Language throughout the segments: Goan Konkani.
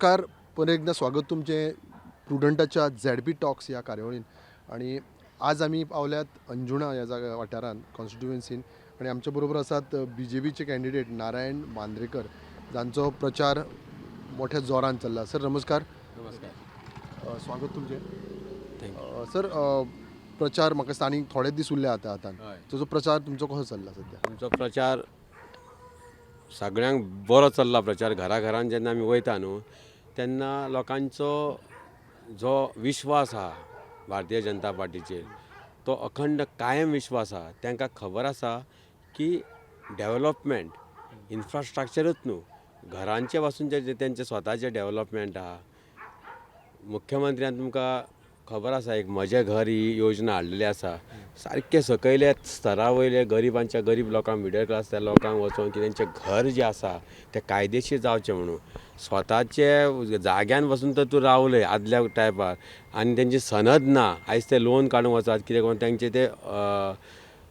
नमस्कार, परत एकदा स्वागत तुमचें प्रुडंटाच्या झेडपी टॉक्स ह्या कार्यावळीन. आनी आज आमी पावल्यात अंजुणा ह्या जाग्या वाठारान, कॉन्स्टिट्युएन्सीन, आनी आमच्या बरोबर आसात बीजेपीचे कॅन्डिडेट नारायण मांद्रेकर, जांचो प्रचार मोठ्या जोरान चल्ला. सर, नमस्कार. नमस्कार. स्वागत तुमचें. Thank you. Sir, प्रचार म्हाका दिसता आनी थोडे दीस उरले आतां आतां. ताजो प्रचार तुमचो कसो चल्ला सद्या? आमचो प्रचार सगळ्यांक बरो चल्ला. प्रचार घरा घरान जेन्ना आमी वयता न्हू, तेन्ना लोकांचो जो विश्वास आहा भारतीय जनता पार्टीचेर, तो अखंड कायम विश्वास आहा. तांकां खबर आसा की डेवलपमेंट इन्फ्रास्ट्रक्चरूच न्हू, घरांचे पासून जे तेंचे स्वताचे डेवलपमेंट आहा. मुख्यमंत्र्यान, तुमकां खबर आसा, एक म्हजें घर ही योजना हाडलेली आसा. सारकें सकयल्या स्तरा वयले गरिबांच्या, गरीब लोकांक, मिडल क्लास लोकांक वचोन की तेंचें घर जें आसा तें कायदेशीर जावचें म्हणून. स्वताचे जाग्यान बसून तर तूं रावले आदल्या टायपार आनी तेंची सनद ना. आयज ते लोन काडूंक वचात, कितें करून, तेंचें तें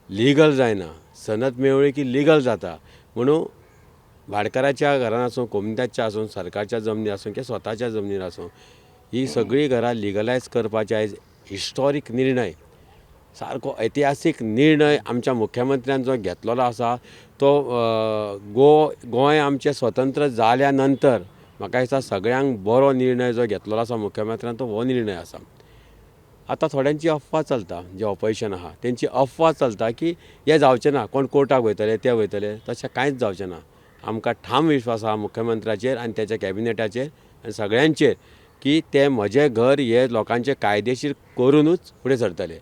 लिगल जायना. सनद मेळ्ळी की लिगल जाता. म्हणून भाटकाराच्या घरान आसूं, कोमुनिदादच्या आसूं, सरकारच्या जमनीर आसूं किंवा स्वताच्या जमनीर आसूं, ही सगळीं घरां लिगलायज करपाचे आयज हिस्टॉरीक निर्णय, सारको ऐतिहासीक निर्णय आमच्या मुख्यमंत्र्यान जो घेतलेलो आसा, तो गोंय आमचें स्वतंत्र जाल्या नंतर म्हाका दिसता सगळ्यांक बरो निर्णय जो घेतलेलो आसा मुख्यमंत्र्यान, तो हो निर्णय आसा. आतां थोड्यांची अफवा चलता, जे ऑपोजिशन आहा तेंची अफवा चलता की हें जावचें ना, कोण कोर्टाक वयतले, ते वयतले. तशें कांयच जावचें ना. आमकां ठाम विश्वास आहा मुख्यमंत्र्याचेर आनी तेच्या कॅबिनेटाचेर आनी सगळ्यांचेर की ते म्हजें घर हे लोकांचे कायदेशीर करुनूच फुडें सरतले.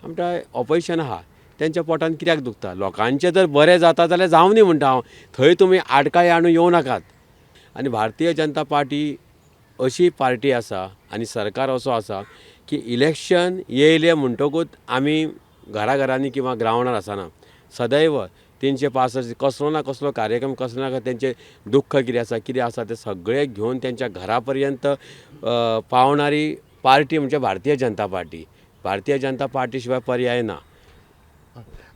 आमकां ऑपोजिशन आहा तेंच्या पोटान कित्याक दुखता? लोकांचें जर बरें जाता जाल्यार जावं दी म्हणटा हांव. थंय तुमी आडकाळी हाडून येवं नाकात. आनी भारतीय जनता पार्टी अशी पार्टी आसा आनी सरकार असो आसा की इलेक्शन येयलें म्हणटकूच आमी घरा घरांनी किंवा ग्रावंडार आसना. सदैव 365 कसलो ना कसलो कार्यक्रम, कसलो ना तेंचें दुख्ख कितें आसा, कितें आसा, तें सगळें घेवन तेंच्या घरा पर्यंत पावणारी पार्टी म्हणजे भारतीय जनता पार्टी. भारतीय जनता पार्टी शिवाय पर्याय ना.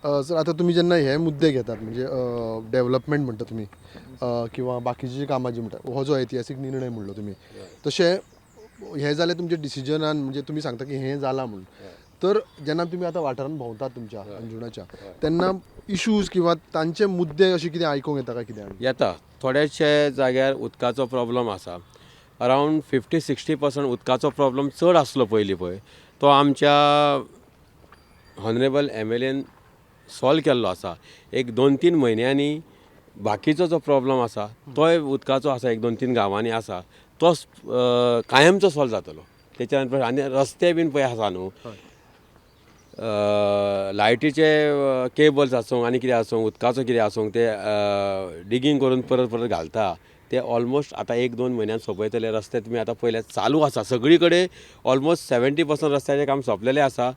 सर, आतां तुमी जेन्ना हे मुद्दे घेतात, म्हणजे डेवलपमेंट म्हणटा तुमी किंवा बाकीची कामां जी म्हणटा, हो जो ऐतिहासीक निर्णय म्हणलो तुमी, तशें हें जालें तुमच्या डिसिजनान, म्हणजे तुमी सांगता की हें जालां म्हूण. तर जेन्ना तुमी आतां वाठारांत भोंवतात तुमच्या अंजुणाच्या, तेन्ना इशूज किंवा तांचे मुद्दे अशें कितें आयकूंक येता काय कितें? येता. थोडेशे जाग्यार उदकाचो प्रॉब्लम आसा. अरावंड 50-60% उदकाचो प्रॉब्लम चड आसलो पयलीं पळय, तो आमच्या हॉनरेबल एमएलएन सॉल्व केल्लो आसा. एक 2-3 म्हयन्यांनी बाकीचो जो प्रॉब्लम आसा, तोय उदकाचो आसा, एक 2-3 गांवांनी आसा, तो कायमचो सॉल्व जातलो. तेच्या नंतर आनी रस्ते बीन पळय आसा न्हू, लायटीचे केबल्स आसूं आनी कितें आसूं, उदकाचो कितें आसूं, ते डिगींग करून परत परत घालता. ते ऑलमोस्ट आतां 1-2 म्हयन्यान सोंपयतले. रस्ते तुमी आतां पयले चालू आसा सगळी कडेन. ऑलमोस्ट 70% रस्त्याचें काम सोंपलेलें आसा.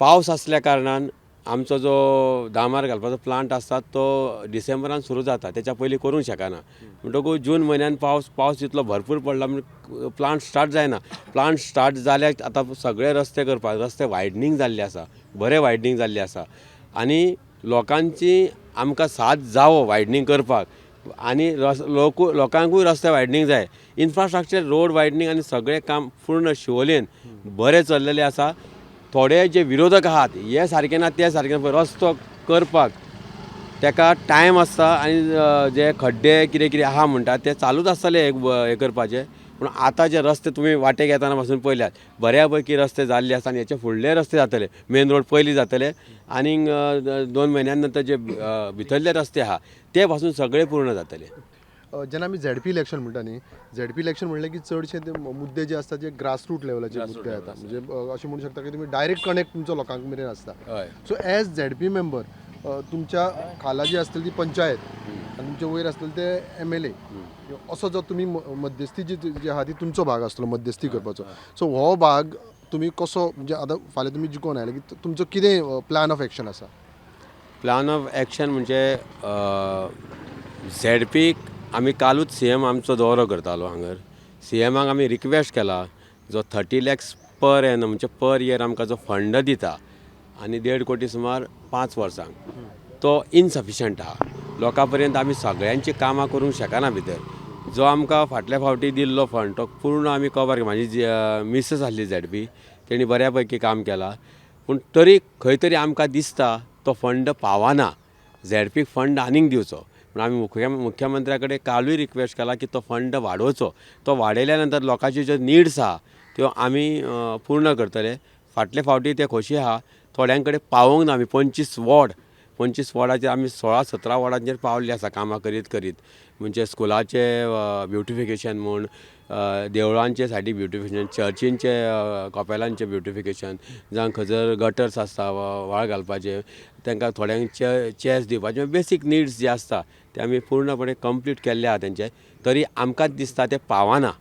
पावस आसल्या कारणान आमचो जो दामार घालपाचो प्लांट आसता, तो डिसेंबरान सुरू जाता, तेच्या पयलीं करूंक शकना. म्हणटकूच जून म्हयन्यान पावस इतलो भरपूर पडला म्हण प्लांट स्टार्ट जायना. प्लांट स्टार्ट जाल्यार आतां सगळे रस्ते करपाक, रस्ते वायडनींग जाल्ले आसा, बरें वायडनींग जाल्लें आसा आनी लोकांची आमकां साथ जावो वायडनींग करपाक आनी लोकांकूय रस्ते वायडनींग जाय. इन्फ्रास्ट्रक्चर, रोड वायडनींग आनी सगळें काम पूर्ण शिवोलेन बरें चल्लेलें आसा. थोडे जे विरोधक आहात, हे सारके ना, ते सारके ना. रस्तो करपाक तेका टायम आसता आनी जे खड्डे कितें कितें आहा म्हणटा, ते चालूच आसतले हें करपाचें. पूण आतां जे रस्ते तुमी वाटेक येतना पासून पळयल्यात, बऱ्या पैकी रस्ते जाल्ले आसा आनी हेचे फुडले रस्ते जातले. मेन रोड पयलीं जातले आनीक 2 म्हयन्या नंतर जे भितरले रस्ते आहा, ते पासून सगळे पूर्ण जातले. जेन्ना आमी झेडपी इलेक्शन म्हणटा न्ही, झेडपी इलेक्शन म्हणलें की चडशे ते मुद्दे जे आसता, जे ग्रासरूट लेवलाचे मुद्दे येता. म्हणजे अशें म्हणू शकता की तुमी डायरेक्ट कनेक्ट तुमचो लोकांक मेरेन आसता. सो एज झेडपी मेंबर, तुमच्या खाला जी आसतली ती पंचायत आनी तुमचे वयर आसतले ते एमएलए, असो जो तुमी मध्यस्थी जी जी आहा ती तुमचो भाग आसतलो मध्यस्थी करपाचो. सो हो भाग तुमी कसो, म्हणजे आतां फाल्यां तुमी जिखोन आयले की तुमचो कितें प्लॅन ऑफ एक्शन आसा? प्लान ऑफ एक्शन म्हणजे झेडपीक आमी कालूच सीएम आमचो दौरो करतालो हांगर. सीएमाक आमी रिक्वेस्ट केला, जो 30 लॅक्स पर एनम, म्हणजे पर इयर आमकां जो फंड दिता आनी 1.5 कोटी सुमार 5 वर्सांक, तो इनसफिशंट आहा. लोकां पर्यंत आमी सगळ्यांची कामां करूंक शकना भितर. जो आमकां फाटल्या फावटी दिल्लो फंड तो पूर्ण आमी कवर. म्हाजी मिसेस आसली झेडपी, तेणी बऱ्या पैकी काम केलां, पूण तरी खंय तरी आमकां दिसता तो फंड पावना. झेडपीक फंड आनीक दिवचो पूण आमी मुख्यमंत्र्या कडेन कालूय रिक्वेस्ट केला की तो फंड वाडोवचो. तो वाडयल्या नंतर लोकांच्यो ज्यो निड्स आहा त्यो आमी पूर्ण करतले. फाटले फावटी ते खोशी आहा, थोड्यां कडेन पावोंक ना. आमी 25 वॉर्ड, 25 वॉर्डाचेर आमी 16-17 वॉर्डांचेर पावल्ले आसा कामां करीत करीत. म्हणजे स्कुलाचे ब्युटिफिकेशन म्हूण, देवळांचे सायडीक ब्युटिफिकेशन, चर्चींचे कॉपेलांचे ब्युटिफिकेशन, जावं खंयसर गटर्स आसता व्हाळ घालपाचे, तांकां थोड्यांक चेयर्स दिवपाचे, बेसीक निड्स जे आसता ते आमी पूर्णपणे कंप्लीट केल्ले आहा तेंचे. तरी आमकांच दिसता ते पावना,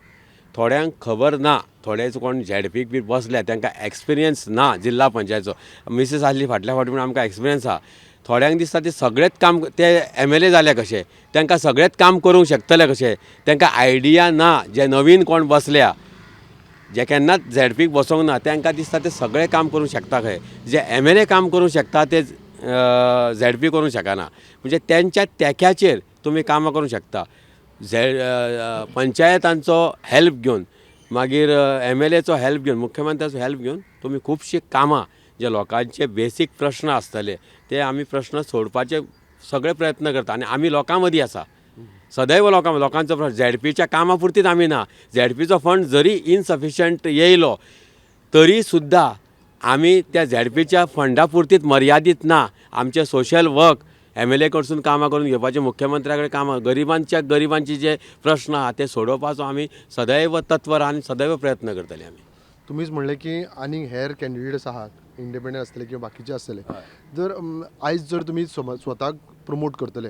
थोड्यांक खबर ना, थोडे कोण झेडपीक बी बसल्या तांकां एक्सपिरियन्स ना जिल्हा पंचायतीचो. मिसेस आसली फाटल्या फावटी पूण आमकां एक्सपिरियन्स आहा. थोड्यांक दिसता ते सगळेच काम ते MLA जाले कशे, तांकां सगळेच काम करूंक शकतले कशे, तांकां आयडिया ना. जे नवीन कोण बसल्या, जे केन्नाच झेडपीक बसोंक ना, तांकां दिसता ते सगळें काम करूंक शकता खंय. जे MLA काम करूंक शकता ते झेडपी करूंक शकना. म्हणजे तेंच्या तेक्याचेर तुमी कामां करूंक शकता. पंचायतांचो हेल्प घेवन, मागीर MLAचो हेल्प घेवन, मुख्यमंत्र्याचो हेल्प घेवन तुमी खुबशीं कामां जे लोकांचे बेसीक प्रश्न आसतले ते आमी प्रश्न सोडपाचे सगळे प्रयत्न करता. आनी आमी लोकां मदीं आसा सदैव, लोकांचो प्रश्न झेडपीच्या कामां पुरतीच आमी ना. झेडपीचो फंड जरी इनसफिशंट येयलो तरी सुद्दां आमी त्या झेडपीच्या फंडा पुरतीच मर्यादीत ना. आमचे सोशल वर्क MLA कडसून कामां करून घेवपाचें, मुख्यमंत्र्या कडेन कामां, गरिबांच्या गरिबांचे जे प्रश्न आहा ते सोडोवपाचो आमी सदैव तत्पर आनी सदैव प्रयत्न करतले. आमी तुमीच म्हणलें की आनी हेर कॅन्डिडेट्स आहात, इंडिपेंडंट आसतले किंवा बाकीचे आसतले, जर आयज जर तुमी स्वताक प्रमोट करतले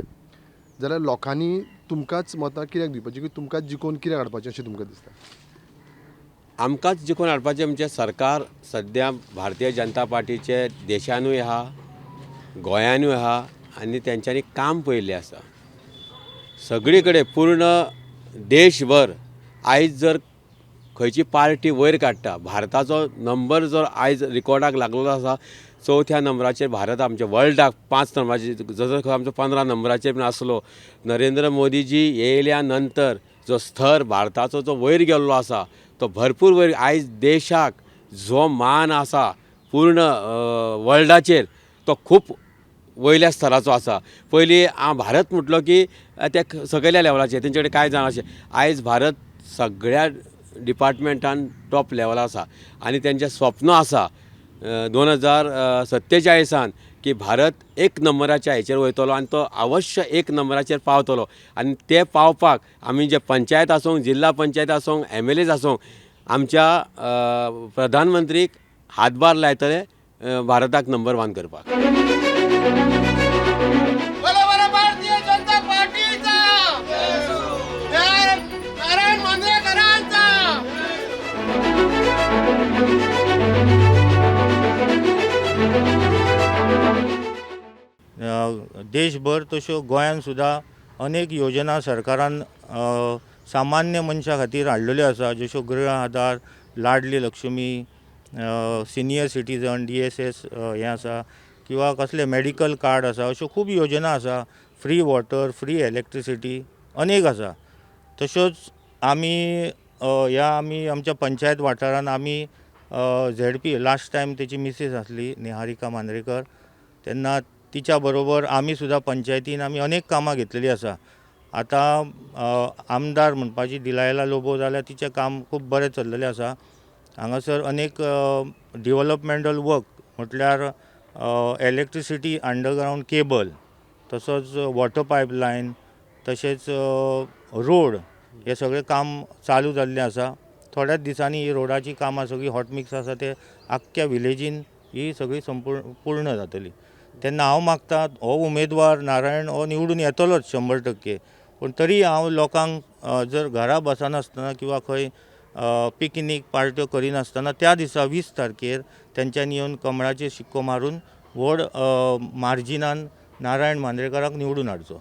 जाल्यार लोकांनी तुमकांच मतां कित्याक दिवपाची, की तुमकांच जिखोवन कित्याक हाडपाचें अशें तुमकां दिसता? आमकांच जिखोवन हाडपाचें म्हणजे सरकार सद्या भारतीय जनता पार्टीचे देशानूय आहा, गोंयानूय आहा, आनी तेंच्यांनी काम पळयल्लें आसा सगळी कडेन पूर्ण देशभर. आयज जर खंयची पार्टी वयर काडटा, भारताचो नंबर जर आयज रिकॉर्डाक लागलेलो आसा, 4थ्या नंबराचेर भारत आमच्या वर्ल्डाक 5 नंबराचेर, जसो खंय आमचो 15 नंबराचेर बीन आसलो. नरेंद्र मोदीजी येयल्या नंतर जो स्तर भारताचो जो वयर गेल्लो आसा तो भरपूर वयर. आयज देशाक जो मान आसा पूर्ण वर्ल्डाचेर तो खूब वयल्या स्तराचो आसा. पयलीं भारत म्हटलो की ते सकयल्या लेवलाचेर, तेंचे कडेन कांय जाणा अशें. आयज भारत सगळ्या डिपार्टमेंटान टॉप लेवलार आसा आनी तेंचें स्वप्न आसा 2047 की भारत 1 नंबराच्या हेचेर वयतलो आनी तो अवश्य 1 नंबराचेर पावतलो. आनी ते पावपाक आमी जे पंचायत आसूं, जिल्हा पंचायत आसूं, MLAs आसूं, आमच्या प्रधानमंत्रीक हातभार लायतले भारताक नंबर 1 करपाक. देशभर तश्यो गोंयान सुद्दां अनेक योजना सरकारान सामान्य मनशां खातीर हाडलेल्यो आसा, जश्यो Grih Aadhaar, Ladli Lakshmi, senior citizen, DSS हें आसा, किंवा कसले मेडिकल कार्ड आसा, अश्यो खूब योजना आसा. फ्री वॉटर, फ्री इलेक्ट्रिसिटी अनेक आसा. तश्योच आमी ह्या आमी आमच्या पंचायत वाठारान आमी झेडपी लास्ट टायम तेची मिसेस आसली निहारिका मांद्रेकर, तेन्ना तिच्या बरोबर आमी सुद्दां पंचायतीन आमी अनेक कामां घेतलेली आसा. आतां आमदार म्हणपाची डिलायला लोबो जाल्यार तिचें काम खूब बरें चल्लेलें आसा. हांगासर अनेक डिवलपमेंटल वर्क म्हटल्यार इलेक्ट्रिसिटी अंडरग्रावंड केबल, तसोच वॉटर पायपलायन, तशेंच रोड, हे सगळें काम चालू जाल्लें आसा. थोड्याच दिसांनी ही रोडाची कामां सगळीं हॉटमिक्स आसा ते आख्ख्या विलेजीन ही सगळी संपूर्ण पूर्ण जातली. तेन्ना हांव मागता हो उमेदवार नारायण हो निवडून येतलोच 100%. पूण तरी हांव लोकांक जर घरा बसनासतना किंवा खंय पिकनीक पार्ट्यो करिनासतना त्या दिसा 20 तारखेर तेंच्यांनी येवन कमळाचेर शिक्को मारून व्हड मार्जिनान नारायण मांद्रेकराक निवडून हाडचो.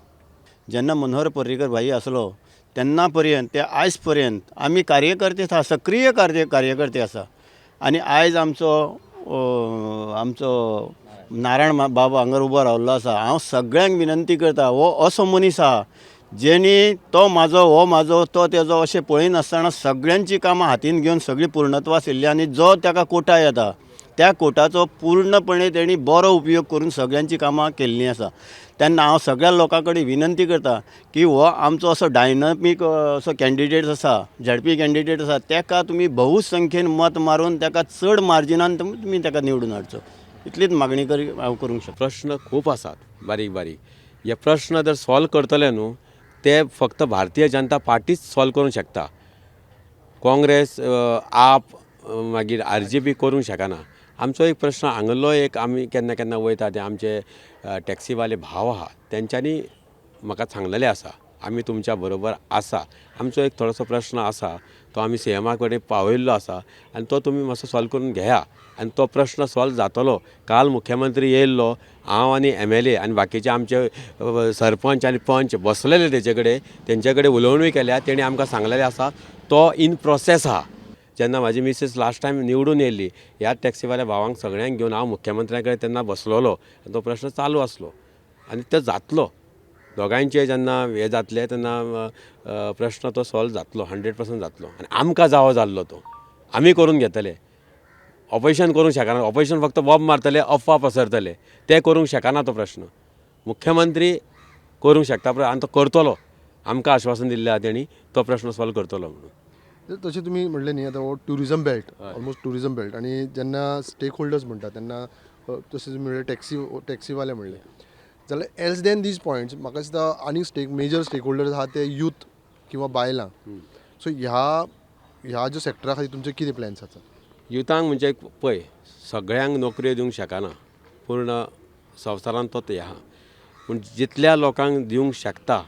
जेन्ना मनोहर पर्रीकर भाई आसलो तेन्ना पर्यंत ते आयज पर्यंत आमी कार्यकर्ते आसा, सक्रीय कार्यकर्ते आसा. आनी आयज आमचो आमचो नारायण बाबा हांगर उबो रावल्लो आसा. हांव सगळ्यांक विनंती करता, हो असो मनीस आहा जेणी तो म्हाजो हो म्हाजो तो तेजो अशें पळयनासतना सगळ्यांची कामां हातीन घेवन सगळीं पूर्णत्वास आशिल्ली आनी जो ताका कोटा येता त्या कोटाचो पूर्णपणे तेणी बरो उपयोग करून सगळ्यांची कामां केल्लीं आसा. तेन्ना हांव सगळ्या लोकां कडेन विनंती करता की हो आमचो असो डायनामीक असो कॅन्डिडेट आसा, झेडपी कॅन्डिडेट आसा, ताका तुमी बहुसंख्येन मत मारून ताका चड मार्जिनान तुमी ताका निवडून हाडचो, इतलीच मागणी हांव करूंक शकता. प्रश्न खूब आसात बारीक बारीक, हे प्रश्न जर सॉल्व करतले न्हू ते फक्त भारतीय जनता पार्टीच सॉल्व करूंक शकता. काँग्रेस, आप, मागीर RGP करूंक शकना. आमचो एक प्रश्न हांगलो एक आमी केन्ना केन्ना वयता ते आमचे टॅक्सीवाले भाव आहा तेंच्यांनी म्हाका सांगलेलें आसा आमी तुमच्या बरोबर आसा. आमचो एक थोडोसो प्रश्न आसा तो आमी CMA कडेन पावयल्लो आसा आनी तो तुमी मातसो सॉल्व करून घेया आनी तो प्रश्न सॉल्व जातलो. काल मुख्यमंत्री येयल्लो, हांव आनी MLA आनी बाकीचे आमचे सरपंच आनी पंच बसलेले तेचे कडेन, तेंचे कडेन उलोवणूय केल्या, तेणी आमकां सांगलेलें आसा तो इन प्रोसेस आहा. जेन्ना म्हाजी मिसेस लास्ट टायम निवडून येयल्ली ह्या टॅक्सीवाल्या भावांक सगळ्यांक घेवन हांव मुख्यमंत्र्या कडेन तेन्ना बसलेलो आनी तो प्रश्न चालू आसलो आनी तो जातलो. दोगांयचे जेन्ना हें जातलें तेन्ना प्रश्न तो सॉल्व जातलो, 100% जातलो. आनी आमकां जावो जाल्लो तो आमी करून घेतले. ऑपोजिशन करूंक शकना, ऑपोजिशन फक्त बॉम्ब मारतले, अफवा पसरतले, ते करूंक शकना तो प्रश्न. मुख्यमंत्री करूंक शकता आनी तो करतलो, आमकां आश्वासन दिल्लें आहा तेणी तो प्रश्न सॉल्व करतलो म्हणून. तशें तुमी म्हणलें न्ही आतां हो tourism belt, almost tourism belt, आनी जेन्ना स्टेक होल्डर्स म्हणटा तेन्ना तशें तुमी म्हणलें टॅक्सीवाले म्हणलें जाल्यार एल्स देन these points म्हाका दिसता आनी मेजर स्टेक होल्डर्स आहा ते यूथ किंवा बायलां. सो ह्या ज्यो सेक्टरा खातीर तुमचे कितें प्लॅन्स आसा? युथांक म्हणजे पळय सगळ्यांक नोकऱ्यो दिवंक शकना, पूर्ण संवसारांत तो ते आहा, पूण जितल्या लोकांक दिवंक शकता.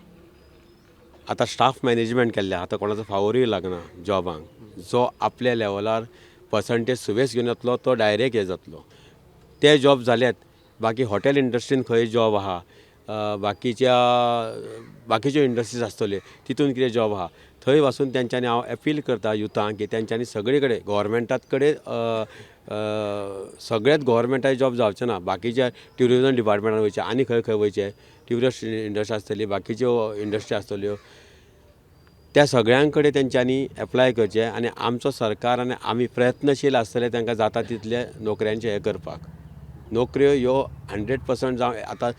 आतां स्टाफ मॅनेजमेंट केल्लें, आतां कोणाचो फावोरूय लागना जॉबांक, जो आपल्या लेवलार पर्संटेज सुबेज घेवन येतलो तो डायरेक्ट हें जातलो. ते जॉब जाल्यात. बाकी हॉटेल इंडस्ट्रीन खंय जॉब आहा, बाकीच्यो इंडस्ट्रीज आसतल्यो तितून कितें जॉब आहा थंय वचून तेंच्यांनी हांव अपील करता युथांक की तेंच्यांनी सगळे कडेन गोवोरमेंटात कडेन सगळेच गोवोरमेंटाचे जॉब जावचे ना, बाकीच्या ट्युरिजम डिपार्टमेंटान वयचें आनी खंय खंय वयचें, ट्युरिस्ट इंडस्ट्री आसतली, बाकीच्यो इंडस्ट्री आसतल्यो, त्या सगळ्यां कडेन तेंच्यांनी एप्लाय करचें आनी आमचो सरकार आनी आमी प्रयत्नशील आसतले तांकां जाता तितले नोकऱ्यांचें हें करपाक. नोकऱ्यो ह्यो 100% जावं, आतां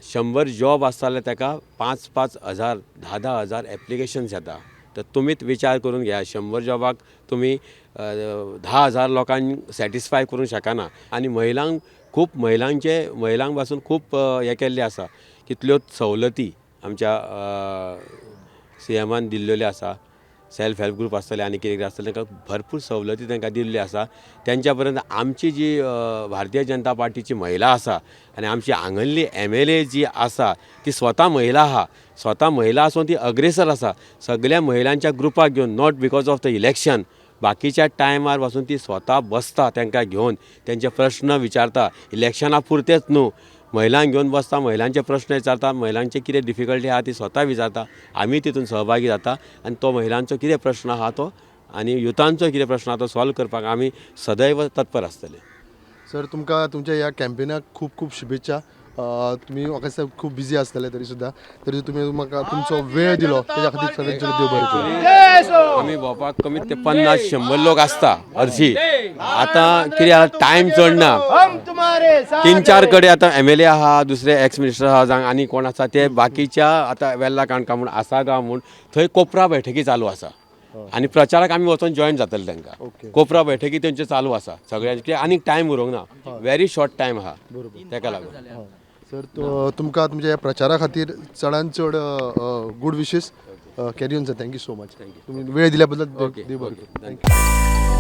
100 जॉब आसता जाल्यार ताका 5-5 हजार 10-10 हजार एप्लिकेशन्स येता. तर तुमीच विचार करून घेया, 100 जॉबाक तुमी 10,000 लोकांक सॅटिस्फाय करूंक शकना. आनी महिलांक खूब महिलांक पासून खूब हें केल्लें आसा, कितल्योच सवलती आमच्या CMAन दिल्ल्यो आसा. सेल्फ हेल्प ग्रूप आसतले आनी कितें कितें आसतलें, तांकां भरपूर सवलती तांकां दिल्ल्यो आसा. तेंच्या पर्यंत आमची जी भारतीय जनता पार्टीची महिला आसा आनी आमची हांगल्ली MLA जी आसा ती स्वता महिला आहा, स्वता महिला आसून ती अग्रेसर आसा. सगळ्या महिलांच्या ग्रुपाक घेवन, not because of the election, बाकीच्या टायमार पासून ती स्वता बसता तांकां घेवन, तेंचे प्रश्न विचारता. इलेक्शना पुरतेच न्हू, महिलांक घेवन बसता, महिलांचे प्रश्न विचारता, महिलांचे कितें डिफिकल्टी आहा ती स्वता विचारता, आमी तितून सहभागी जाता आनी तो महिलांचो कितें प्रश्न आहा तो आनी युथांचो कितें प्रश्न आहा तो सॉल्व करपाक आमी सदैव तत्पर आसतले. सर, तुमकां तुमच्या ह्या कॅम्पेनाक खूब खूब शुभेच्छा. तुमी म्हाका दिसता खूब बिजी आसतले तरी सुद्दां, तरी तुमी म्हाका तुमचो वेळ दिलो तेज्या खातीर सगळ्यांचे देव बरें करूं. आमी भोंवपाक कमीत ते 50-100 लोक आसता हरशी. आतां कितें आहा, टायम चड ना, 3-4 कडेन आतां MLA आहा, दुसरे एक्स मिनिस्टर आहा, जावं आनी कोण आसा ते बाकीच्या आतां वेल्ला काणका म्हूण आसागांव म्हूण थंय कोपरा बैठकी चालू आसा आनी प्रचाराक आमी वचोन जॉयन जातले तांकां. कोपरा बैठकी तेंच्यो चालू आसा सगळ्यांचे, आनीक टायम उरोंक ना, व्हेरी शॉर्ट टायम आहा तेका लागून. सर, तुमकां तुमच्या ह्या प्रचारा खातीर चडान चड good wishes. Carry on sir, thank you so much. तुमी वेळ दिल्या बद्दल देव बरें करूं. Thank you.